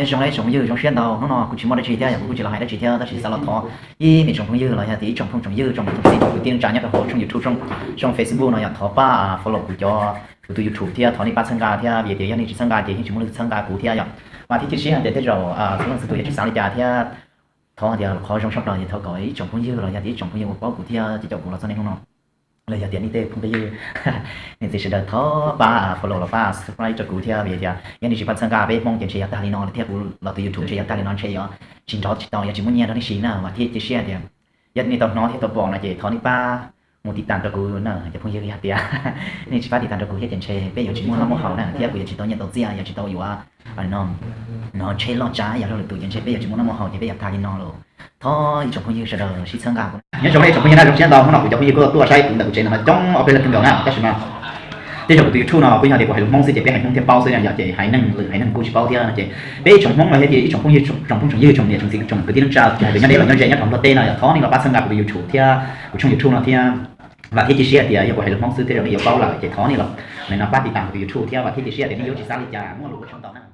Zoo ib tsoom phooj ywg, zoo siab ntau. Hnub no kuv tsis muaj dab tsi thiab yog kuv kuj tsis los hais dab tsi thiab, tab sis xav los thov ib me tsoom phooj ywg los yog tias ib tsoom phooj tsoom ywg, tsoom niam tsoom txiv, tsoom kwv tij neej tsa nyob rau hauv tshooj YouTube, tshooj Facebook no yog thov pab follow kuv cov, kuv tus YouTube thiab thov nej pab txhawb nqa thiab, vim tias yog nej tsis txhawb nqa ces yeej tsis muaj leej txhawb nqa kuv thiab yog. Mas thiab cia siab hais tias tej zaum txhua leej txhua tus yog tsis xav li cas thiab, thov tias qhov zoo sab plaws ces thov kom ib tsoom phooj ywg los yog tias ib tsoom phooj ywg uas paub kuv thiab ces caum kuv los txog niaj hnub no los yog tias nej tej phooj ywg, nej txiv sawv daws thov pab follow los pab subscribe rau kuv thiab, vim tias yog nej tsis pab txhawb nqa peb Hmoob ces ntshe yuav tag li no lawm thiab, kuv los tus YouTube ntshe yuav tag li no, ntshe yuav tsis nrov tsis tau, yuav tsis muaj nyiaj rau nej siv na. Mas thiab cia siab tias yog nej tau hnov thiab tau pom no ces thov nej pab mus tiv tas rau kuv na cov phooj ywg. Yog tias nej tsis pab tiv tas rau kuv thiab ces ntshe peb yuav tsis muaj noj muaj haus na, thiab kuv yuav tsis tau nyiaj tau txiaj, yuav tsis tau yuav no tsheb loj tsav yog rau lwm tus ces ntshe peb yuav tsis muaj noj muaj haus ces peb yuav tag li no lawm. Thov ib tsoom phooj ywg sawv daws sib txhawb nqa. Nyob zoo ib tsoom phooj ywg na, zoo siab ntau hnub no kuv cov phooj ywg kuj tuaj saib kuv ntawm kuv tsev no mas coob ob peb leej kawg nkaus na, tab sis mas tej zaum kuv tus YouTube no kuj yog tias kuv hais lus Hmoob xwb ces peb hais Hmoob thiab paub xwb, yog ces hais neeg lwm haiv neeg kuj tsis paub thiab no ces peb ib tsoom Hmoob los yog tias ib tsoom phooj ywg, tsoom phooj tsoom ywg, tsoom niam tsoom txiv, tsoom kwv tij neej tsa, tsoom hais tias nyob deb los nyob ze nyob rau Nplog teb no yog thov nej los pab txhawb nqa kuv tus YouTube thiab kuv tshooj YouTube no thiab. Vam thiab cia siab tias yog kuv hais lus Hmoob xwb tej zaum nej yuav paub lawm ces thov nej los no pab tiv tas kuv tus YouTube thiab, vam thiab cia siab tias nej yuav tsis xav li cas, muaj lus ua tsaug ntau na.